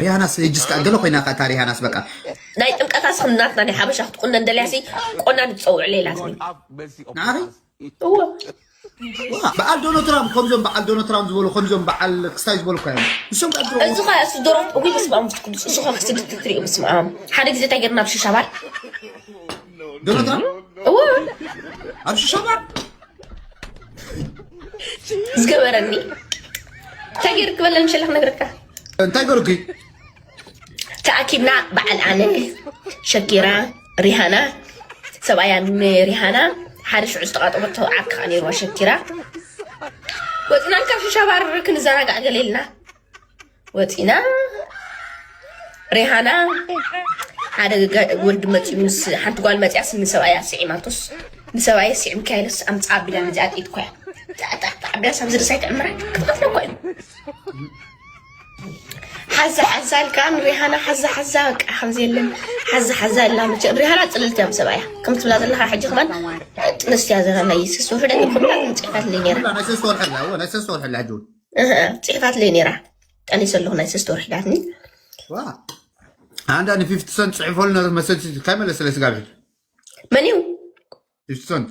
ሪሃናስ ጅስ ከኣ ገለ ኮይና ከኣ እታ ሪሃናስ በቃ ናይ ጥምቀት ኣስኽናትና ናይ ሓበሻ ክትቁነን ደልያሲ ቆና ንፀውዕ ሌላትኒ ንዓኺ እዎ በዓል ዶናልድ ትራምፕ ከምዞም በዓል ዶናልድ ትራምፕ ዝበሉ ከምዞም በዓል ክስታይ ዝበሉ እኮ እዮም። ንሶም ከኣ ድሮ እዚ ኸ እሱ ዶሮ እዊ በስመ ኣብ መንፈስ ቅዱስ እሱ ኸ ክስድድ ትሪኡ በስመ ኣብ ሓደ ግዜ እንታይ ገርና ኣብ ሽሻባል ዶናልድ ትራምፕ እዎ ኣብ ሽሻባል ዝገበረኒ እንታይ ገይር ክበለን ሸለኽ ነግረካ እንታይ ገሩኪ ተኣኪብና በዓል ኣነ ሸኪራ ሪሃና ሰብኣያ ንሪሃና ሓደ ሽዑ ዝተቓጠበቶ ዓርኪ ከዓ ነይርዋ ሸኪራ ወፅናን ካብ ሽሻባር ክንዘናጋዕ ገሌልና ወፂና ሪሃና ሓደ ወዲ መፂኡ ምስ ሓንቲ ጓል መፅያስ ንሰብኣያ ስዒማቶስ ንሰብኣየ ስዒም ካይለስ ኣምፃ ኣቢላ ነዚኣ ጥኢት ኮያ ኣቢላ ሳብ ዝርሳይ ትዕምራ ክትቐትለ ኮዩ ሓዛ ሓዛ ኢልካ ንሪሃና ሓዛ ሓዛ በቃ ከምዚ የለን ሓዛ ሓዛ ኢልና መቸ ሪሃና ፅልልቲ እያ ብሰብኣያ ከም ትብላ ዘለካ ሕጂ ከማን ጥንስቲ እያ ዘላ ናይ ሰስተ ወርሒ ደቂ ኩላ ምፅሒፋትለይ ነይራ ናይ ሰስተ ወርሒ ኣላ እወ ናይ ሰስተ ወርሒ ኣላ ሕጂ እውን እህ፣ ፅሒፋትለይ ነይራ ጠኒሰ ኣለኹ ናይ ሰስተ ወርሒ ዳትኒ ዋ ኣንዳ ንፊፍቲ ሰንት ፅሒፈሉ ነበረ መሰልቲ እንታይ መለሰለ ስጋብ ሕጂ መን እዩ ፊፍቲ ሰንት